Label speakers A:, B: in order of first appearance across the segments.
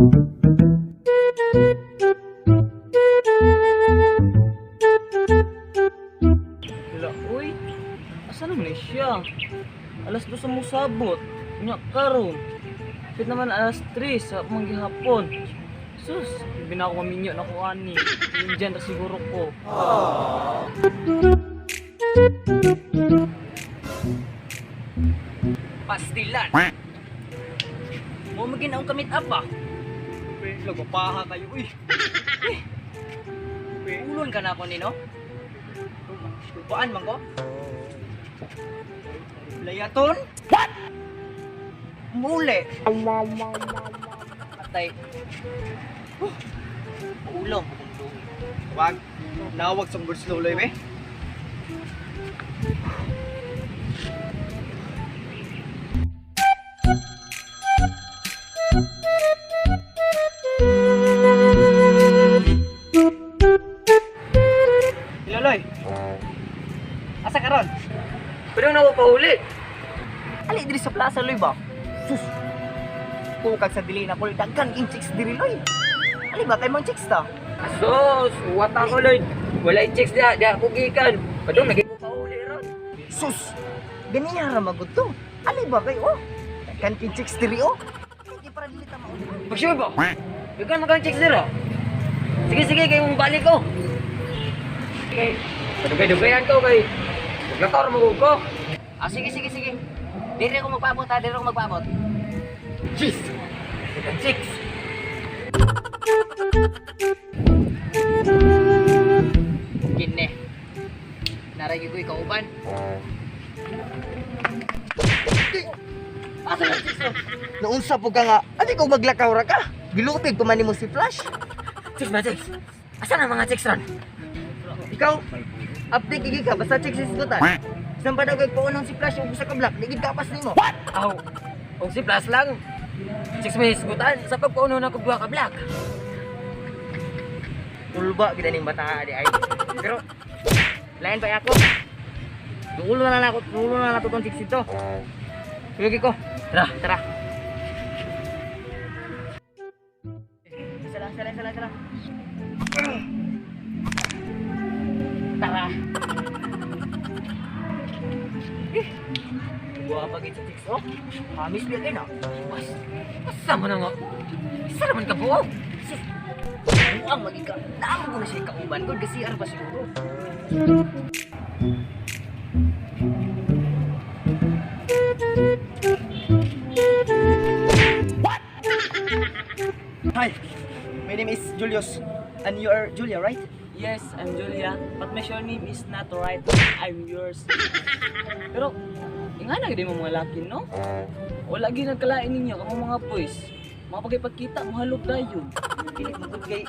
A: Wala, uy. Asa naman na siya? 2:00 sa musabot. Nya karon. Fit naman 3:00 sa manggihapon. Sus, hindi na ako maminyo na ko ani. Indian ra siguro ko.
B: Pastilan. Mo magin ang kamit up ah.
A: Lagpapaha kayo, uy.
B: Ulon ka na ako nino. Lupaan man ko. Layaton? What? Muli. Atay. Huh. Ulong.
C: Wag. Nawag sa birds loloy be. Loloy. Asa karon?
B: Pero na ko pauli.
C: Ali diri sa plaza loy ba? Sus. Kukag sa dili na ko daghan king chicks diri loy. Ali ba kay mang chicks ta?
B: Sus, wata ko loy. Walay chicks diha, diha ko gikan. Padung naging ko pauli ron.
C: Sus. Ganiya ra magud to. Ali ba kay oh? Daghan king chicks diri oh. Hindi para dili ta mauna.
B: Pag-sure ba? Daghan man kang chicks dira. Sige sige kay mong balik ko. Kay padugay-dugayan ko kay maglakaw ra mo ko.
C: Ah, sige, sige, sige. Diri ako magpaabot ha, diri ako magpaabot.
B: Jeez. Daghan chicks.
C: Kine. Naragi ko ikauban.
B: Asa na chicks? Oh?
C: Naunsa po ka nga, ani ko maglakaw ra ka? Gilupig pa man nimo si Flash.
B: Chicks ba chicks? Asa na mga chicks ron?
C: Ikaw, update gigi ka, basta chicks isgutan. Bisan pa daw kay paunong si Flash ug usa ka black, ligid kapas nimo.
B: Aw. Og si Plus lang. Chicks may hisgutan sa pagpauno na kog duha ka black.
C: Ulba gid ning bata di ay. Pero lain pa ako. Duulo na lang ako, duulo na lang ako tong chicks dito. Sige ko.
B: Tara.
C: Tara. Isa lang, isa lang, isa lang, isa lang. Tara. Eh, buha pa gid sa chicks, oh. Hamis biya kayo na.
B: Mas, asa mo na nga? Isa naman ka buo.
C: Sus, buang magi ka. Naamo ko na siya kauban ko, kasi ba siguro. Hi, my name is Julius, and you are Julia, right?
A: Yes, I'm Julia, but my surname is not right. I'm yours. Pero, nga na gid mo mga laki, no? Wala gid nagkalain ninyo kamo mga boys. Mga pagkipagkita, mahalog dayon.
C: Dili mo gud kay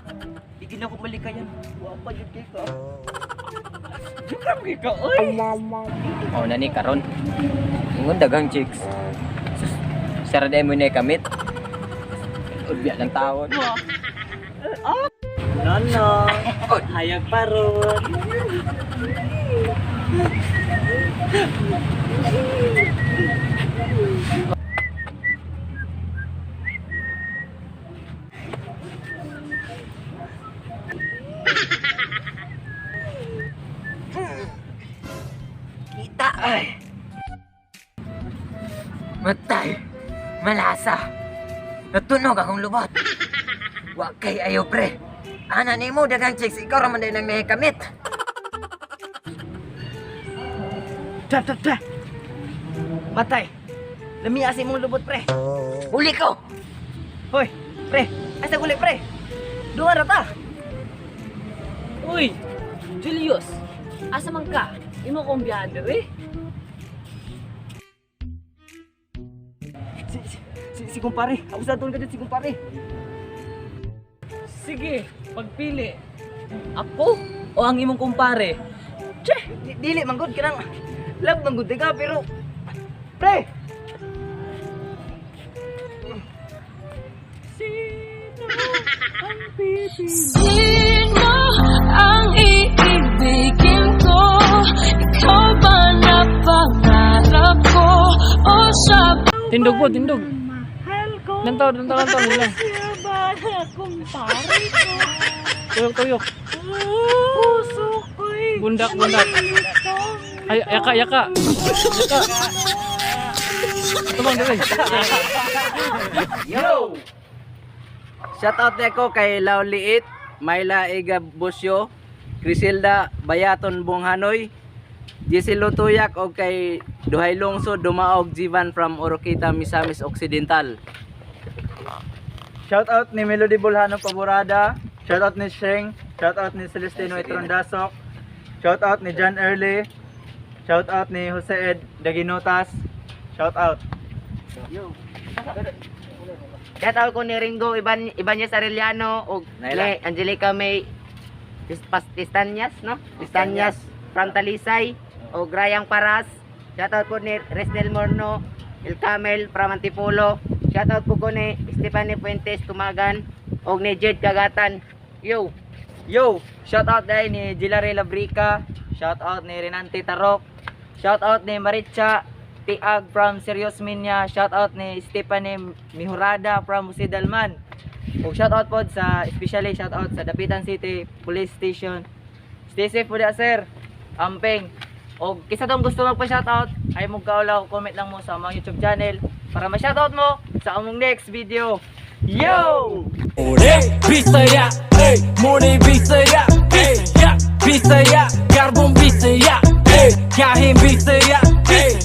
C: di gid na ko malikayan. Wa pa jud kay ka.
A: Joke ra ka, oy.
B: Mao na ni karon. Ingon daghang chicks. Sus, sara mo na kamit. Ulbiya lang tawon.
A: Nono, hayag pa ron.
C: Kita ay.
B: Matay. Malasa. Natunog akong lubot. Wa kay ayo pre. Ana nimo daghang chicks ikaw ra man day nang nahikamit.
C: Tra tra tra. Matay. Lami asa imong lubot pre.
B: Uli ko.
C: Hoy, pre. Asa guli pre? Duha ra ta.
A: Uy, Julius, asa man ka? Imo kong biyahe eh.
C: Si kumpare. Ako sa ka dyan si kumpare.
A: Sige, pagpili. Ako o ang imong kumpare?
C: Che, dili man gud kanang love man gud ka pero pre.
A: Sino ang pipili?
D: Sino ang iibigin ko? Ikaw ba na pangarap ko? O siya
E: Tindog po, tindog.
A: Mahal ko.
E: Lantaw, lantaw, lantaw. Lang.
A: Siya ba
D: Sa kumpare ko.
E: Tuyok, tuyok.
D: Puso ko'y
E: Bundak, bundak. Ay, yaka, yaka. Yaka. Tumang dali.
B: Yo!
A: Shout out ko kay Lau Liit, Myla Ega Busyo, Crisilda Bayaton Bunghanoy, Jesse Lutuyak o kay Duhay Longso Dumaog Jivan from Oroquita, Misamis Occidental.
F: Shout out ni Melody Bulhano Paborada, shout out ni Sheng, shout out ni Celestino Itrondasok, shout out ni John Early, shout out ni Jose Ed Daginotas, shout out.
C: Shout out ko ni Ringo Iban Ibanez Arellano og
A: Naila.
C: ni Angelica May Pistanyas, no? Pistanyas from Talisay og Rayang Paras. Shout out po ni Resnel Morno, El Camel from Antipolo. Shout out po ko ni Stephanie Fuentes Tumagan og ni Jed Kagatan. Yo.
A: Yo, shout out dahil ni Gilary Labrica, shout out ni Renante Tarok, shout out ni Maritza Tiag from Serious Minya, shout out ni Stephanie Mihurada from Jose Dalman. Ug shout out pod sa, especially shout out sa Dapitan City Police Station. Stay safe po da, sir. Amping. Og kisa tong gusto magpa-shout out, ay mo kaulaw, comment lang mo sa among YouTube channel para ma-shoutout mo sa among next video. Yo!
E: Bisaya, ey, Muni Bisaya, ey, Bisaya, Garbong Bisaya, ey, Kahin Bisaya, ey.